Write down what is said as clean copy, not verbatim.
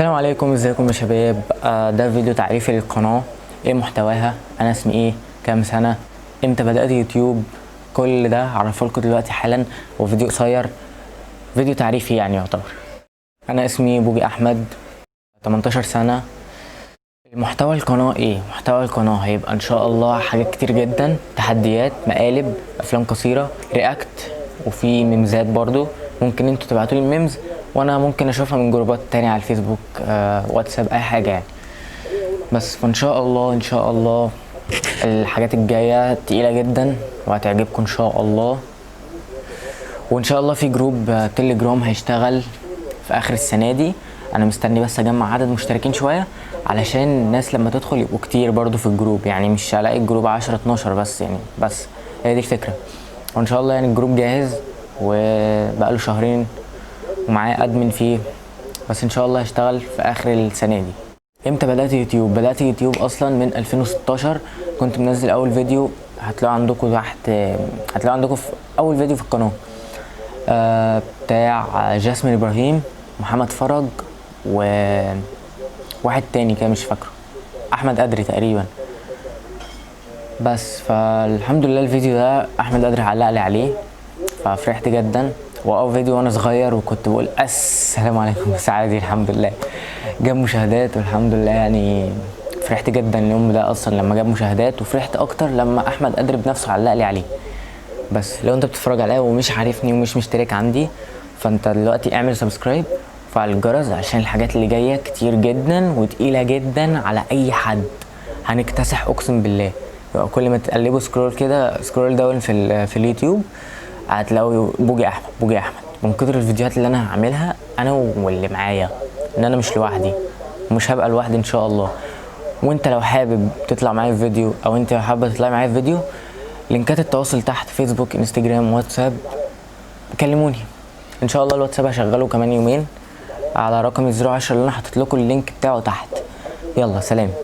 السلام عليكم، ازيكم يا شباب؟ ده فيديو تعريفي للقناة، ايه محتواها، انا اسمي ايه، كام سنة، امتى بدأت يوتيوب، كل ده هعرفه لكم دلوقتي حالا. وفيديو قصير، فيديو تعريفي يعني يعتبر. انا اسمي بوجي احمد، 18 سنة. محتوى القناة ايه؟ محتوى القناة هيبقى ان شاء الله حاجات كتير جدا، تحديات، مقالب، افلام قصيرة، react، وفي ميمزات برضو. ممكن انتوا تبعتولي ال memes وانا ممكن اشوفها من جروبات تانية على الفيسبوك، واتساب، اي حاجة يعني. بس فان شاء الله، ان شاء الله الحاجات الجاية تقيلة جدا وهتعجبكم ان شاء الله. وان شاء الله في جروب تليجرام هيشتغل في اخر السنة دي. انا مستني بس اجمع عدد مشتركين شوية علشان الناس لما تدخل يبقوا كتير برضو في الجروب، يعني مش هلاقي الجروب 10 12 بس يعني، بس هي دي الفكرة. وان شاء الله يعني الجروب جاهز وبقاله شهرين ومعايا admin فيه، بس ان شاء الله هشتغل في اخر السنة دي. امتى بدأت يوتيوب؟ بدأت يوتيوب اصلا من 2016، كنت منزل اول فيديو هتلاقوه عندكم تحت، هتلاقوه عندكم في اول فيديو في القناة، بتاع جاسمين ابراهيم، محمد فرج، وواحد تاني كده مش فاكره، احمد قدري تقريبا. بس فالحمد لله الفيديو ده احمد قدري علق لي عليه ففرحت جدا. واول فيديو وانا صغير وكنت بقول السلام عليكم، بس عادي الحمد لله جاب مشاهدات والحمد لله. يعني فرحت جدا اليوم ده اصلا لما جاب مشاهدات، وفرحت اكتر لما احمد قدري بنفسه علق لي عليه. بس لو انت بتتفرج عليا ومش عارفني ومش مشترك عندي، فانت دلوقتي اعمل subscribe وفعل الجرس عشان الحاجات اللي جاية كتير جدا وتقيله جدا على اي حد. هنكتسح اقسم بالله. كل ما تقلبوا scroll كده، scroll down في اليوتيوب، هتلاقوا بوجي احمد، بوجي احمد، من كتر الفيديوهات اللي انا هعملها انا واللي معايا، ان انا مش لوحدي ومش هبقى لوحدي ان شاء الله. وانت لو حابب تطلع معايا في فيديو، او انت لو حابة تطلعي معايا في فيديو، لينكات التواصل تحت، فيسبوك، انستجرام، واتساب، كلموني. ان شاء الله الواتساب هشغله كمان يومين على رقم 010 اللي انا حاطط لكم ال link بتاعه تحت. يلا سلام.